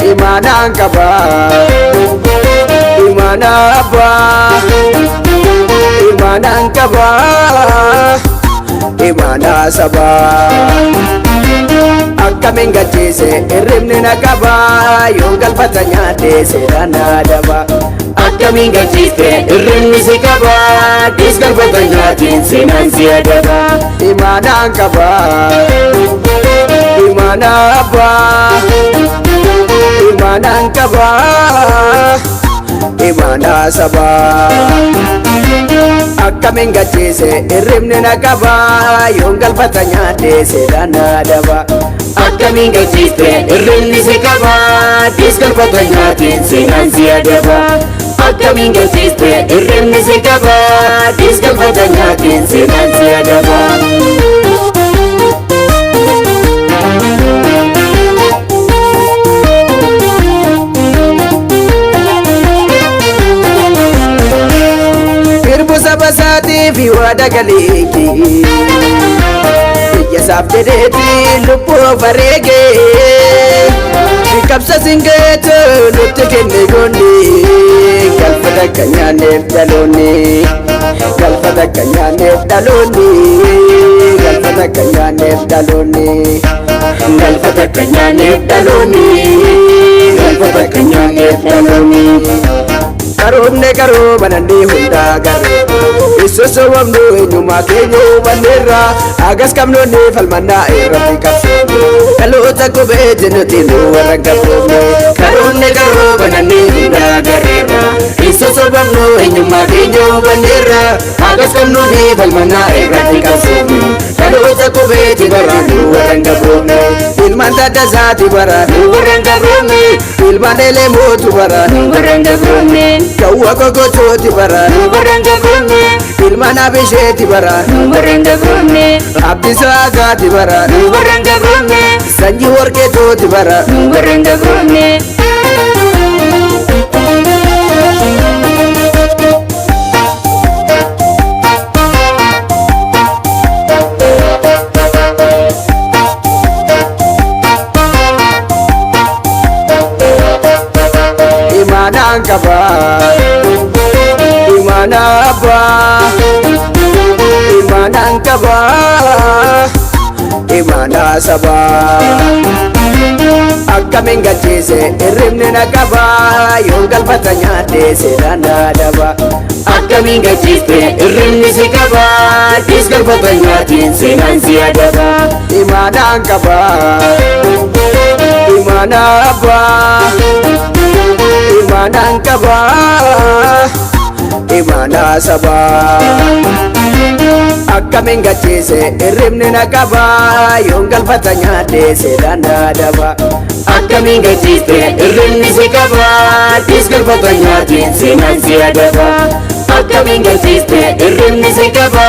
Imaanaan qaba, imaana abbaa, imaanaan qaba, imaana sabaa. Akkamiin gachiise hirribni na qaba, yoon galfata nyaadhe seeraan na adaba. Akkamiin gachiiste hirribni si qaba, dis galfata nyaatiin seenaan si adaba. Imaanaan qaba, imaana abbaa, imaanaan qaba, imaana sabaa. Akkamiin gachiise hirribni na qaba, yoon galfata nyaadhe seeraan na adaba. Akkamiin gachiiste hirribni si qaba, dis galfata nyaatiin seenaan si adaba. Akkamiin gachiiste hirribni si qaba, dis galfata nyaatiin seenaan si adaba. Firbu saba isaatii fi waada galeeki. Biyya isaaf jedheeti lubbuu bareege. Qabsa singeetu nutti kenne goonni. Galfata akka nyaanneef dhaloonni. Galfata akka nyaanneef dhaloonni. Galfata akka nyaanneef dhaloonni. Galfata akka nyaanneef dhaloonni. Galfata akka nyaanneef dhaloonni. Qaroomne qarooma namni hundaa garee. Sosobamnu eenyummaa keenya hubanneerra. Agas qabnoonni falmannaa irratti qabsoomne. Dhaloota qubeeti nuti nu warra gabroomne. Qaroomne qarooma namni hundaa gareerra. Sosobamnu eenyummaa keenya hubanneerra. Agas qabnoonni falmannaa irratti qabsoomne. Dhaloota qubeeti bara nu warra gabroomne. Ilmaan Taaddasaati bara Nu warra gabroomne. Ilmaan Eleemootu bara Nu warra gabroomne. Gawwa Kokochooti bara Nu warra gabroomne. Ilmaan Abisheeti bara Nu warra gabroomne. Abdiisaa Agaati bara Nu warra gabroomne. Sanyii Warqeetooti bara Nu warra gabroomne. Imaanaan qaba, imaana abbaa, imaanaan qaba, imaana sabaa. Akkamiin gachiise hirribni na qaba, yoon galfata nyaadhe seeraan na adaba. Akkamiin gachiiste hirribni si qaba, dis galfata nyaatiin seenaan si adaba. Imaanaan qaba, imaana abbaa, imaanaan qaba, imaana sabaa. Akkamiin gachiise hirribni na qaba, yoon galfata nyaadhe seeraan na adaba. Akkamiin gachiiste hirribni si qaba, dis galfata nyaatiin seenaan si adaba. Akkamiin gachiiste hirribni si qaba,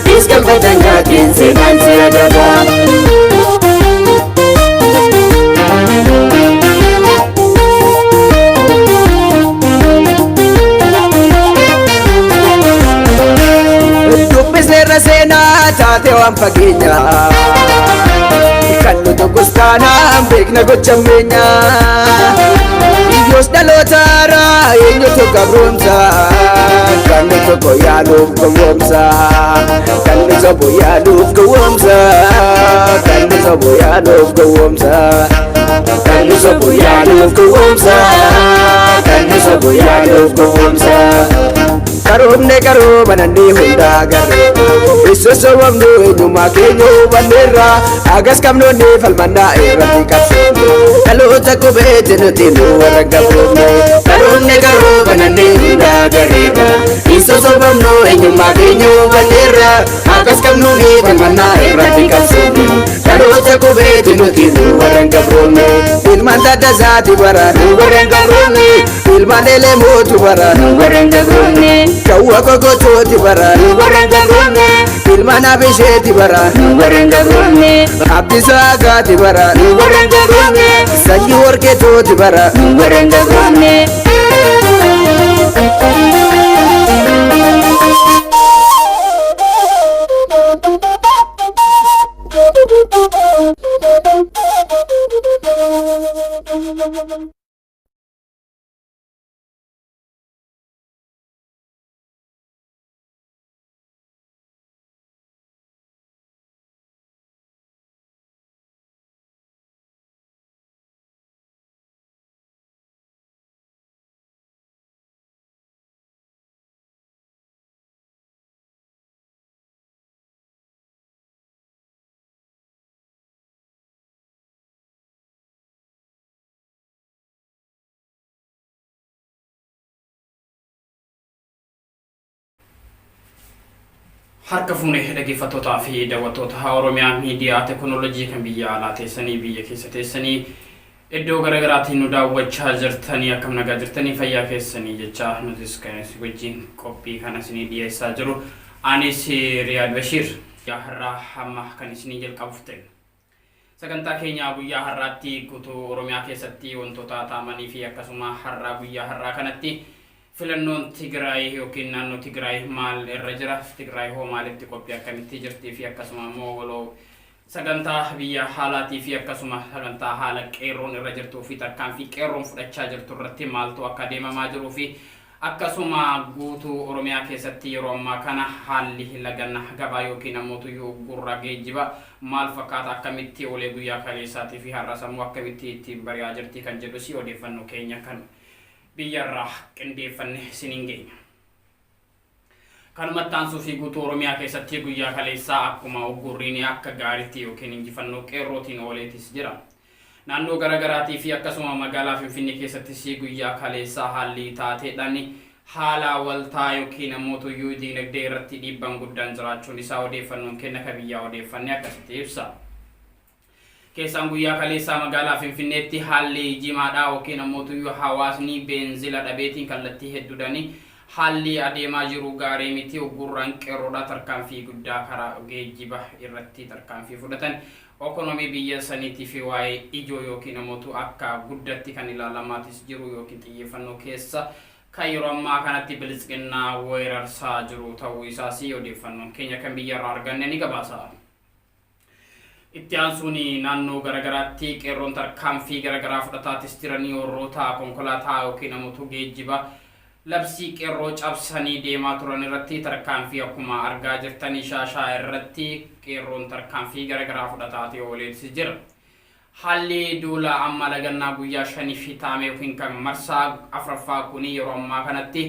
dis galfata nyaatiin seenaan si adaba. Dubbisneerra seenaa taate waan fageenya. Kan nu tokkos taanaan beekna gocha meenya. Yoos dhaloota haaraa eenyutu gabroomsa. Kan nu tokko yaaluuf gowwoomsa. Kan nu sobu yaaluuf gowwoomsa. Kan nu sobu yaaluuf gowwoomsa. Kan nu sobu yaaluuf gowwoomsa. Kan nu sobu yaaluuf gowwoomsa. Qaroomne qarooma namni hundaa agarreerra. Sossobamnu eenyummaa keenya hubanneerra. Agas qabnoonni falmannaa irratti qabsoomne. Dhaloota qubeeti nuti nu warra gabroomne. Qaroomne qarooma namni hundaa agarreerra. Sossobamnu eenyummaa keenya hubanneerra. Akkas qabnuuni falmannaa irratti qabsoomne. Dhaloota qubeeti nuti nu warra gabroomne. Ilmaan Taaddasaati bara. Nu warra gabroomne. Ilmaan Eleemootu bara. Nu warra gabroomne. Kawwa Kokotooti bara. Nu warra gabroomne. Ilmaan Abisheeti bara. Nu warra gabroomne. Abdiisaa Agaati bara. Nu warra gabroomne. Sanyii Warqeetooti bara. Nu warra gabroomne. Harka fuune dhaggeeffattootaa fi daawwattoota Oromiyaa Miidiyaa Teekinooloojii kan biyya alaa teessanii, biyya keessa teessanii, iddoo garaagaraatiin nu daawwachaa jirtanii, akkam nagaa jirtanii, fayyaa keessanii jecha, nutis kan isin wajjin qophii kana isinii dhiyeessaa jiru anis Riyaad Bashiir. Guyyaa har'aa hamma kan isinii jalqabuuf ta'e. Sagantaa keenya guyyaa har'aatti guutuu Oromiyaa keessatti wantoota ta'amanii fi akkasuma har'aa guyyaa har'aa kanatti filannoon Tigraay yookiin naannoo Tigraay maal irra jira, Tigraay hoo maalitti qophii akkamitti jirtii fi akkasuma immoo waloo sagantaa biyya haalaatii fi akkasuma sagantaa haala qeerroon irra jirtuu fi tarkaanfii qeerroon fudhachaa jirtu irratti maaltu akka deemamaa jiruu fi akkasuma guutuu Oromiyaa keessatti yeroo ammaa kana haalli laganna gabaa yookiin ammoo tuyyuu gurra geejjiba maal fakkaata, akkamitti oolee guyyaa kaleessaatii fi har'as ammoo akkamitti ittiin bari'aa jirti kan jedhus odeeffannoo keenya kan biyyarraa qindeeffanne isiniin geenya. Kanumatti aansuu fi guutuu Oromiyaa keessatti guyyaa kaleessaa akkuma uggurriin akka gaariitti yookiin injifannoo qeerrootiin ooleetis jira. Naannoo garaagaraatii fi akkasuma magaalaa Finfinnee keessattis guyyaa kaleessaa haalli taateedhaan haala waltaa yookiin ammoo tuyyuu diinagdee irratti dhiibbaan guddaan jiraachuun isaa odeeffannoon kenna ka biyyaa odeeffanne akkasitti ibsa. Keessaan guyyaa kaleessaa magaalaa Finfinneetti haalli jimaadhaa yookiin ammoo tuyyuu hawaasni beenzila dhabeetiin kallattii hedduudhaan haalli adeemaa jiru gaarii miti. Uggurraan qeerroodhaa tarkaanfii guddaa karaa geejjiba irratti tarkaanfii fudhatan Okonomii biyya saniitii fi waa'ee ijoo yookiin amootu akka guddatti kan ilaalamaatis jiru yookiin xiyyeeffannoo keessa kan yeroo ammaa kanatti bilitsginnaa weerarsaa jiru ta'uu isaas odeeffannoon keenya kan biyyarraa arganne ni gabaasa. Itti aansuun naannoo garagaraatti qeerroon tarkaanfii garagaraa fudhataatis jiranii warroota konkolaataa yookiin amootu geejjiba labsii qeerroo cabsanii deemaa turan irratti tarkaanfii akkuma argaa jirtanii shaashaa irratti qeerroon tarkaanfii garagaraa fudhataatee ooleetis jira. Haalli duula amma lagannaa guyyaa 5f taa'ame yookiin kan marsaa 4ffaa kuni yeroo ammaa kanatti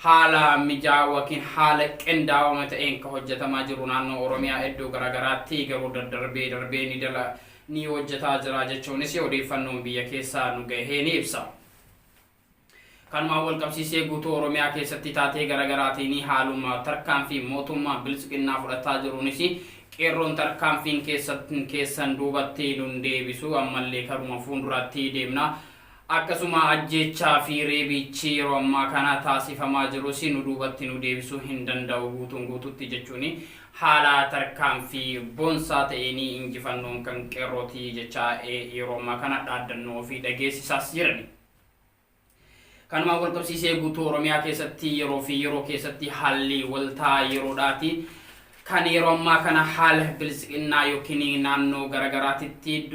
haala mijaa'aa yookiin haala qindaawama ta'een kan hojjetamaa jiru naannoo Oromiyaa iddoo garagaraatti garuu daddarbee darbee ni dala ni hojjetaa jira jechuunis odeeffannoon biyya keessaa nu gahee ni ibsa. Kanumaan walqabsiisee guutuu Oromiyaa keessatti taatee garagaraatiin haaluma tarkaanfii mootummaa biltsiginnaa fudhataa jiruunis qeerroon tarkaanfiin keessan duubatti nun deebisu, ammallee karuma fuulduraatti deemna. Akkasuma ajjeechaa fi reebichi yeroo ammaa kana taasifamaa jirus nu duubatti nu deebisuu hin danda'u guutuun guututti jechuun haala tarkaanfii boonsaa ta'een injifannoon kan qeerrooti jechaa yeroo ammaa kana dhaaddannoo ofii dhageessisaas jirani. Kanumaan walqabsiisee guutuu Oromiyaa keessatti yeroo fi yeroo keessatti haalli waltaa yeroodhaati. Kan yeroo ammaa kana haala biltsiginnaa yookiin naannoo garagaraatitti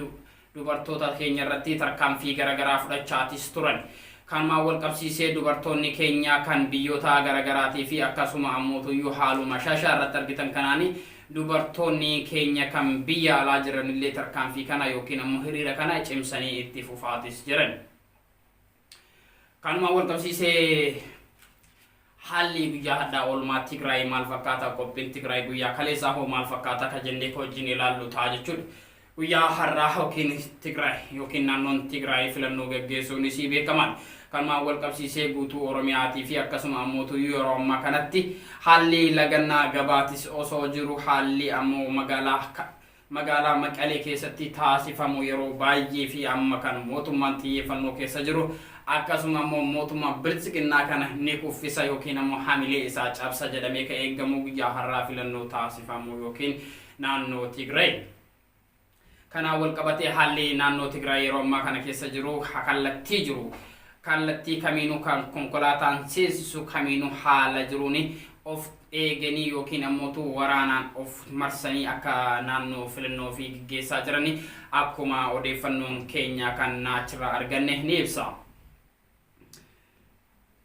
dubartoota keenya irratti tarkaanfii garagaraa fudhachaatis turan. Kanumaan walqabsiisee dubartoonni keenya kan biyyoota garagaraatii fi akkasuma ammootuyyuu haaluma shaashaa irratti argitan kanaani dubartoonni keenya kan biyya alaa jiranillee tarkaanfii kana yookiin ammoo hiriira kana cimsanii itti fufaatis jiran. Kanumaan wal qabsiisee Haalli guyyaa hadhaa oolmaa Tigraay maal fakkaata? Qophiin Tigraay guyyaa kaleessaa hoo maal fakkaata? Ka jennee ka wajjin ilaallu ta'a jechuudha. Guyyaa har'aa yookiin Tigraay yookiin naannoon Tigraay filannoo gaggeessuunis beekamaadha. Kanumaan wal qabsiisee guutuu Oromiyaatii fi akkasuma ammootuyyuu yeroo ammaa kanatti haalli lagannaa gabaatis osoo jiru haalli ammoo magaalaa magaalaa Maqalee keessatti taasifamu yeroo baay'ee fi amma kan mootummaan xiyyeeffannoo keessa jiru akkasuma ammoo mootummaa biltsiginnaa kana ni kuffisa yookiin ammoo hamilee isaa cabsa jedhamee ka eeggamu guyyaa har'aa filannoo taasifamu yookiin naannoo Tigraay. Kanaan wal qabatee haalli naannoo Tigraay yeroo ammaa kana keessa jiru kallattii jiru kallattii kamiinuu kan konkolaataan seensisu kamiinuu haala jiruun of eeganii yookiin ammootu waraanaan of marsanii akka naannoo filannoo fi gaggeessaa jiranii akkuma odeeffannoon keenya kan achirraa arganne ni ibsa.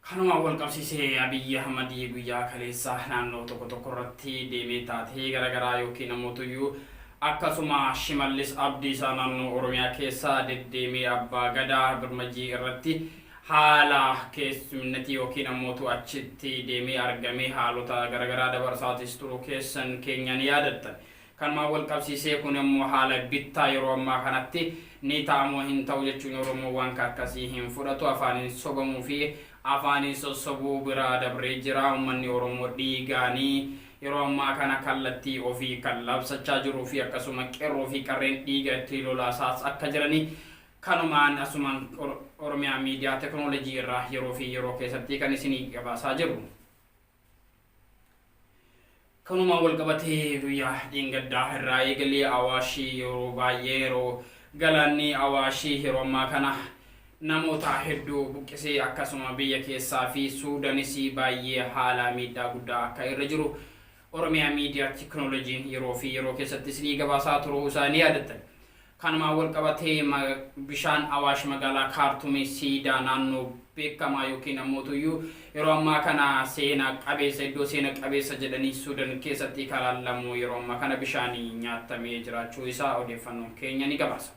Kanumaan wal qabsiisee Abiyyi Ahmadii guyyaa kaleessa naannoo tokko tokko irratti deemee taatee garaagaraa yookiin ammootuyyuu akkasuma Shimallis Abdiisaa naannoo Oromiyaa keessa deddeemee Abbaa Gadaa Birmajii irratti haala keessumnatii yookiin ammootu achitti deemee argamee haalota garaagaraa dabarsaatis turuu keessan keenya ni yaadattan. Kanumaan wal qabsiisee kun immoo haala bittaa yeroo ammaa kanatti ni ta'amoo hin ta'u jechuun Oromoo waan akkasii hin fudhatu. Afaaniin sobamuu fi afaaniin sossobuu biraa dabree jira. Uummanni Oromoo dhiigaanii yeroo ammaa kana kallattii ofii kan labsachaa jiruu fi akkasuma qeerroo fi qarreen dhiiga itti lolaasaas akka jiranii kanumaan asumaan Oromiyaa Miidiyaa Teknoolojii irraa yeroo fi yeroo keessatti kan isinii gabaasaa jiru. Kanumaan wal qabatee guyyaa dheengaddaa irraa eegalee Awaashii yeroo baay'ee yeroo galaanni Awaashii yeroo ammaa kana namoota hedduu buqqisee akkasuma biyya keessaa fi Suudanis baay'ee haala miidhaa guddaa akka irra jiru Oromiyaa Miidiyaa Teknooloojiin yeroo fi yeroo keessatti isinii gabaasaa turuu isaa ni yaadattan. Kanumaan wal qabatee bishaan Awaash magaalaa Kaartumii siidaa naannoo beekamaa yookiin ammootuyyuu yeroo ammaa kana seena qabeessa iddoo seena qabeessa jedhanii Suudan keessatti kalaallamu yeroo ammaa kana bishaanii nyaatamee jiraachuu isaa odeeffannoon keenya ni gabaasa.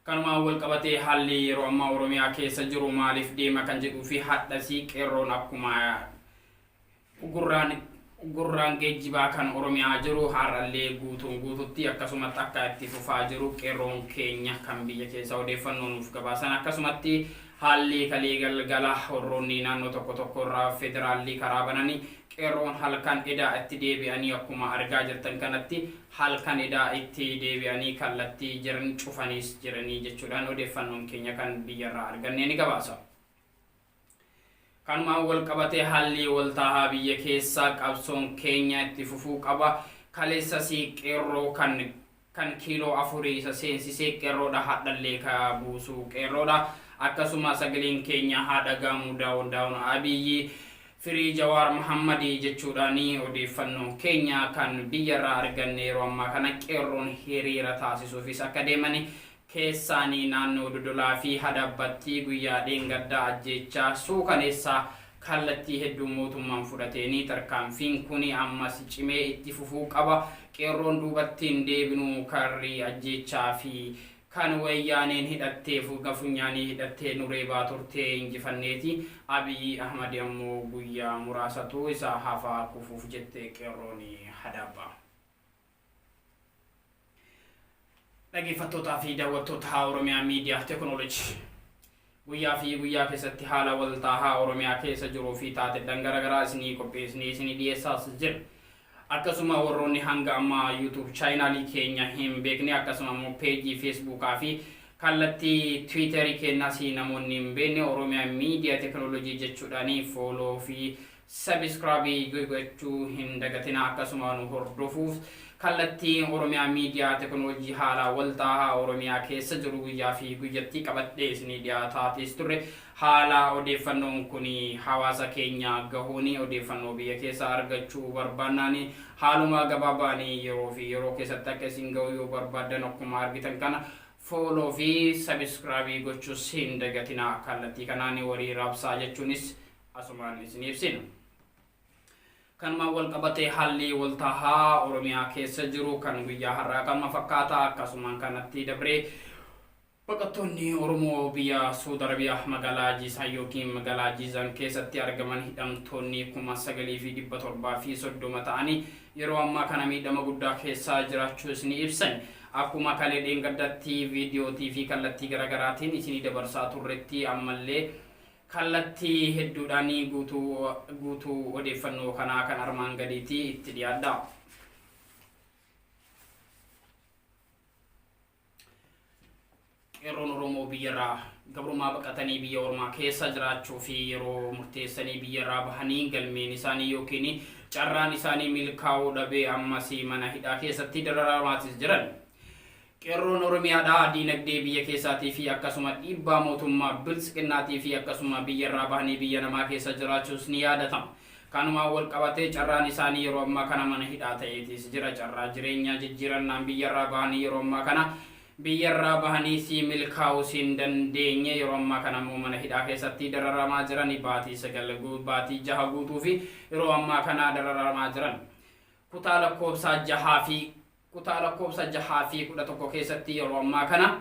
Kanumaan wal qabatee haalli yeroo ammaa Oromiyaa keessa jiru maaliif deema kan jedhuu fi hadhasii qeerroon akkuma gurraan geejjibaa kan Oromiyaa jiru har'allee guutuun guututti akkasumatti akka itti fufaa jiru qeerroon keenya kan biyya keessa odeeffannoo nuuf gabaasan, akkasumatti haalli kalee galgala warroonni naannoo tokko tokko irraa federaalli karaa bananii qeerroon halkan edaa itti deebi'anii akkuma argaa jirtan kanatti halkan edaa itti deebi'anii kallattii jiran cufaniis jiranii jechuudhaan odeeffannoon keenya kan biyyarraa arganne ni gabaasa. Kanumaan wal qabatee haalli waltaahaa biyya keessaa qabsoon keenya itti fufuu qaba. Kaleessas qeerroo kan kiiloo afurii isa seensisee qeerroodha, hadhallee ka buusuu qeerroodha. Akkasuma sagaleen keenya haa dhagahamu, down down Abiyyi, free Jawaar Muhammadii jechuudhaan odeeffannoon keenya kan biyyarraa arganne yeroo ammaa kana qeerroon hiriira taasisuufis akka deemani keessaanii naannoo Dodolaa fi Hadabbatti guyyaa dheengaddaa ajjeechaa suukaneessaa kallattii hedduu mootummaan fudhateeni tarkaanfiin kuni ammas cimee itti fufuu qaba. Qeerroon duubattiin deebinuu karri ajjeechaa fi kan wayyaaneen hidhattee fuga funyaanii hidhattee nureebaa turtee injifanneeti. Abiyyi Ahmad ammoo guyyaa muraasatu isaa hafaa kufuuf jette qeerroon Hadabbaa. Dhaggeeffattootaa fi daawwattoota Oromiyaa Miidiyaa Teknoolojii. Guyyaa fi guyyaa keessatti haala waltaahaa Oromiyaa keessa jiruu fi taateedhaan garaagaraa isinii qopheessinee isinii dhiyeessaas jira. Akkasuma warroonni hanga ammaa YouTube chaayinaalii keenya hin beekne, akkasuma immoo peejii Feesbuukaa fi kallattii Tiwiiterii keenyaas namoonni hin beekne, Oromiyaa Miidiyaa Teknoolojii jechuudhaan follow fi subscribe gochuu hin dagatina. Akkasuma nu hordofuuf kallattii Oromiyaa Miidiyaa Teknoolojii haala waltaahaa Oromiyaa keessa jiru guyyaa fi guyyatti qabadhee isinii dhiyaataatis turre. Haala odeeffannoon kun hawaasa keenya gahuun odeeffannoo biyya keessa argachuu barbaannaan haaluma gabaabaan yeroo fi yeroo keessatti akka isin gahu yoo barbaaddan, akkuma argitan kana follow fi subscribe gochuus hin dagatina. Kallattii kanaan warii raabsaa jechuunis asumaan isin ibsina. Kanumaan wal qabatee haalli waltaahaa Oromiyaa keessa jiru kan guyyaa har'aa kanuma fakkaata. Akkasumaan kanatti dabree Baqattoonni Oromoo biyya Suud Arabiyaa magaalaa Jiisaan yookiin magaalaa Jiizaan keessatti argaman hidhamtoonni 9,730 ta'anii yeroo ammaa kana miidhama guddaa keessa jiraachuus ni ibsan. Akkuma kalee dheengaddatti viidiyootii fi kallattii garaagaraatiin isinii dabarsaa turretti ammallee kallattii hedduudhaan guutuu odeeffannoo kanaa kan armaan gadiitii itti dhiyaadha. Qeerroon Oromoo biyyarraa gabrummaa baqatanii biyya ormaa keessa jiraachuu fi yeroo murteessanii biyyarraa bahanii galmeen isaanii yookiin carraan isaanii milkaa'uu dhabee ammas mana hidhaa keessatti dararamaatis jiran. Qeerroon Oromiyaadhaa diinagdee biyya keessaatii fi akkasuma dhiibbaa mootummaa biltsiqinnaatii fi akkasuma biyyarraa bahanii biyya namaa keessa jiraachuus ni yaadatama. Kanumaan wal qabatee carraan isaanii yeroo ammaa kana mana hidhaa ta'eetis jira. Carraa jireenyaa jijjiirannaan biyyarraa bahanii yeroo ammaa kana biyyarraa bahanii si milkaa'uus hin dandeenye yeroo ammaa kana immoo mana hidhaa keessatti dararamaa jiran baatii 9 baatii 6 guutuu fi yeroo ammaa kana dararamaa jiran. Kutaa lakkoofsa jahaa fi kutaa lakkoofsa jahaa fi 11 keessatti yeroo ammaa kana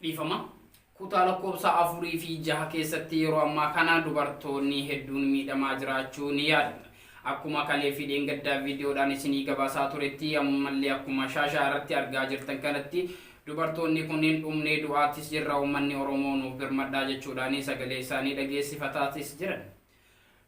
dhiifama. Kutaa lakkoofsa 4 fi 6 keessatti yeroo ammaa kana dubartoonni hedduun miidhamaa jiraachuu ni yaadata. Akkuma kalee fi dheengaddaa viidiyoodhaan isinii gabaasaa turetti ammallee akkuma shaashaa irratti argaa jirtan kanatti dubartoonni kunneen dhumnee du'aattis jirra uummanni Oromoo nuuf birmadhaa jechuudhaan sagalee isaanii dhageessifataatis jiran.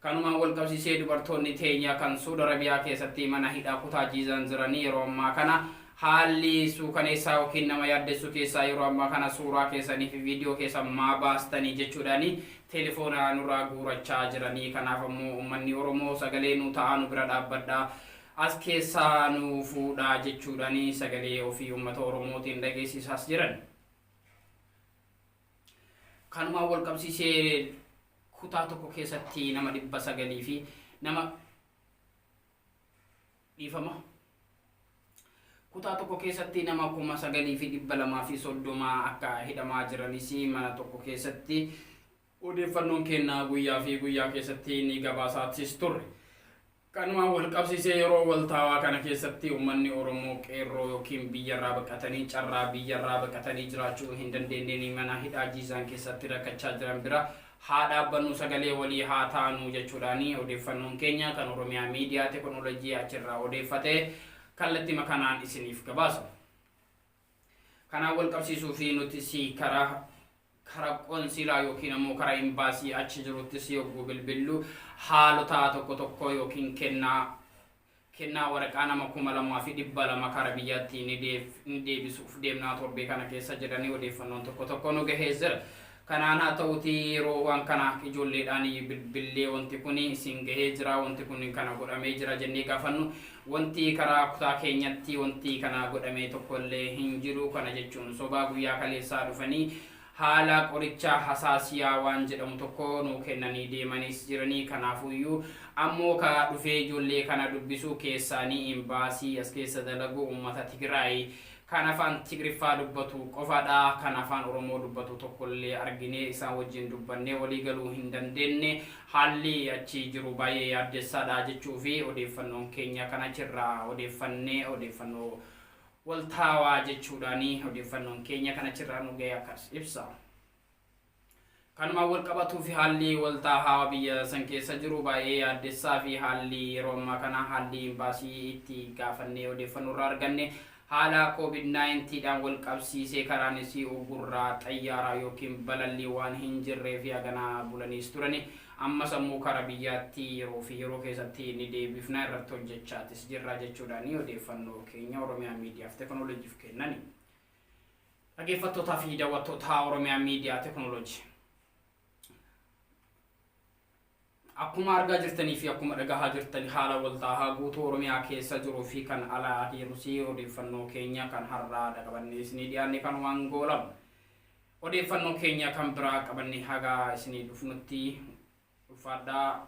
Kanumaan wal qabsiisee dubartoonni teenya kan Suud Arabiyaa keessatti mana hidhaa kutaa Jiizaan jiranii yeroo ammaa kana haalli suukaneessaa yookiin nama yaaddessu keessaa yeroo ammaa kana suuraa keessanii fi viidiyoo keessan maa baastanii jechuudhaan telefoona nurraa guurachaa jiranii. Kanaaf ammoo uummanni Oromoo sagalee nu ta'aa nu bira dhaabbadhaa as keessaa nu fuudhaa jechuudhaan sagalee ofii uummata Oromootiin dhageessisaas jiran. Kanumaan wal qabsiisee kutaa tokko keessatti nama 900 fi nama dhiifama. Kutaa tokko keessatti nama 9,230 akka hidhamaa jiranis mana tokko keessatti odeeffannoon kennaa guyyaa fi guyyaa keessatti ni gabaasaatis turre. Kanumaan wal qabsiisee yeroo waltaawaa kana keessatti uummanni Oromoo qeerroo yookiin biyyarraa baqatanii carraa biyyarraa baqatanii jiraachuu hin dandeenyeen mana hidhaa Jiizaan keessatti rakkachaa jiran bira haa dhaabbannu sagalee walii haa taanu jechuudhaan odeeffannoon keenya kan Oromiyaa Miidiyaa Teekinooloojii achirraa odeeffate kallattima kanaan isiniif gabaasa. Kanaan wal qabsiisuu fi nutis karaa qonsilaa yookiin ammoo karaa imbaasii achi jiruttis yogguu bilbillu haalota tokko tokko yookiin kennaa waraqaa nama 2,200 karaa biyyaatti ni deebisuuf deemnaa torbee kana keessa jedhanii odeeffannoon tokko tokko nu gahee jira. Kanaan haa ta'uti yeroo waan kana ijoolleedhaan bilbillee wanti kun isin gahee jira wanti kun kana godhamee jira jennee gaafannu wanti karaa kutaa keenyatti wanti kana godhamee tokkollee hin jiru kana jechuun sobaa guyyaa kaleessaa dhufanii haala qoricha hasaasiyaa waan jedhamu tokko nu kennanii deemanis jiranii kanaafuyyuu ammoo ka dhufee ijoollee kana dubbisu keessaanii imbaasii as keessa dalagu uummata Tigraay kan afaan Tigriffaa dubbatu qofaadha kan afaan Oromoo dubbatu tokkollee arginee isaan wajjin dubbannee walii galuu hin dandeenye haalli achi jiru baay'ee yaaddessaadha jechuu fi odeeffannoon keenya kan achirraa odeeffannee odeeffannoo waltaawaa jechuudhaan odeeffannoon keenya kan achirraa nu ga'e akkas ibsa. Kanumaan wal qabatuu fi haalli waltaahaa biyya san keessa jiru baay'ee yaaddessaa fi haalli yeroo ammaa kana haalli imbaasii itti gaafannee odeeffannoo irraa arganne haala COVID-19 dhaan wal qabsiisee karaanis uggurraa xayyaaraa yookiin balallii waan hin jirree fi haganaa bulaniis turani ammas ammoo karaa biyyaatti yeroo fi yeroo keessatti ni deebifna irratti hojjechaatis jirra jechuudhaan odeeffannoo keenya Oromiyaa Miidiyaaf Teekinooloojiif kennani. Dhaggeeffattootaa fi daawwattoota Oromiyaa Miidiyaa Teekinooloojii. Akkuma argaa jirtanii fi akkuma dhagahaa jirtan haala waltaahaa guutuu Oromiyaa keessa jiruu fi kan alaa jirus odeeffannoo keenya kan har'aa qabannee isinii dhiyaanne kanumaan goolabna. Odeeffannoo keenya kan biraa qabannee haga isinii dhufnutti ulfaadhaa.